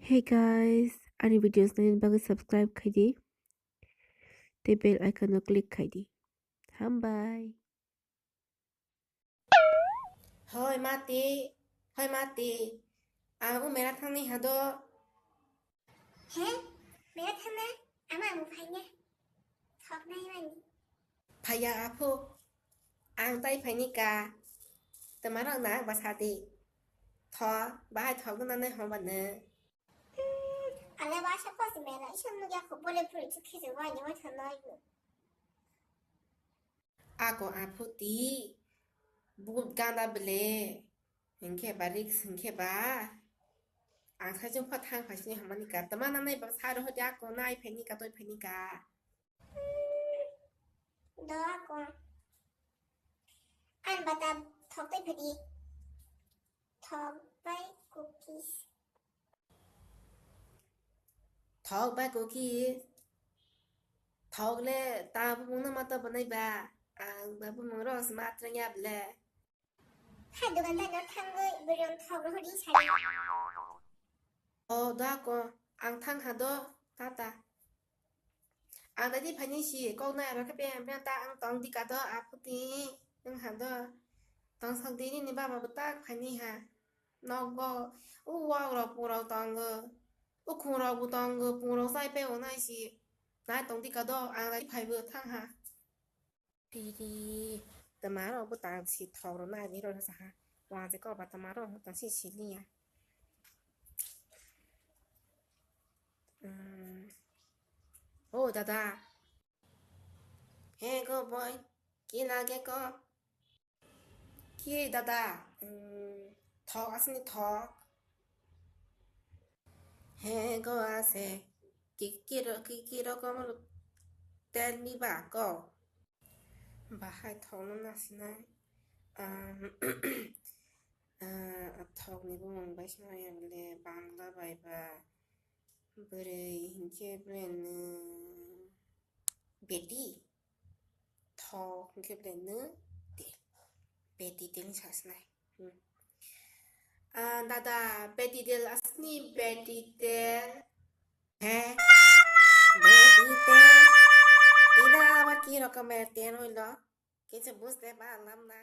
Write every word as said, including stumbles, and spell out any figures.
Hey guys, ani videos naina bagwi subscribe khai di. Tei bell icon o click khai di. Hambai. Hoi mati, hoi mati. Ang o mera thangni hado. He, mera thangna? Ama ang phaina. Thoknai mani. Phaiya aphu. Ang tai phaini ka. Tama rok na basa di. Tho, bahai thok na nai homa ne. Hmm, ale basa pos mera, isan nugya ko bole puri chukhi je wani wai thanai. Ako aphuti, but ganda bele, hinkhe ba risk hinkhe ba, ang sai jung pha thang phai sini hamani ka, tama nanai ba sa roho dia ko nai phai ni ka toi phai ni ka. Do ako, an bata thok toi phai di, thok bai cookies. Thok bai cookies. Thok le ta bumung no mata banai ba. Ang ba bumung rok se matra ya ble. Hai dukandar no thangwi bwrwi rok thok rw di sari. O da ko ang thang ha do tata. Ang dadi phani si kok nai aro khe beng beng ta ang tong di ka do aphuti. Ang ha do tong sok di ni baba bo tak phani ha. Nogo, u wak rok pung rok tongo, u khung rok bo tongo, pung rok sai pe o nai si, nai tong di ka do, ang lai phai bo thang ha. Tiri, tama rok bo tang si thok rok nai ni rok sa ha, wang je ko ba tama rok tang si si li ya. Hmm. O dada. He go boy, ki lage ko? Ki dada, mm, thok asni thok. He go ase, ki, ki ro-, ki, ki rokom ro-, tell me ba go. Bahai thok no nasinai. Um, ah, thok ni bumung bai sima ya bole Bangla bai ba bwrwi hinkhe bwrwi no beti. Thok hinkhe bwlai no tel. Beti tel ni sasnai. Hmm. Ah, dada, beti tel asni beti tel. He? Beti tel. Ida abar ki rokomer tel hoilo? Kisa bujte ba lamna.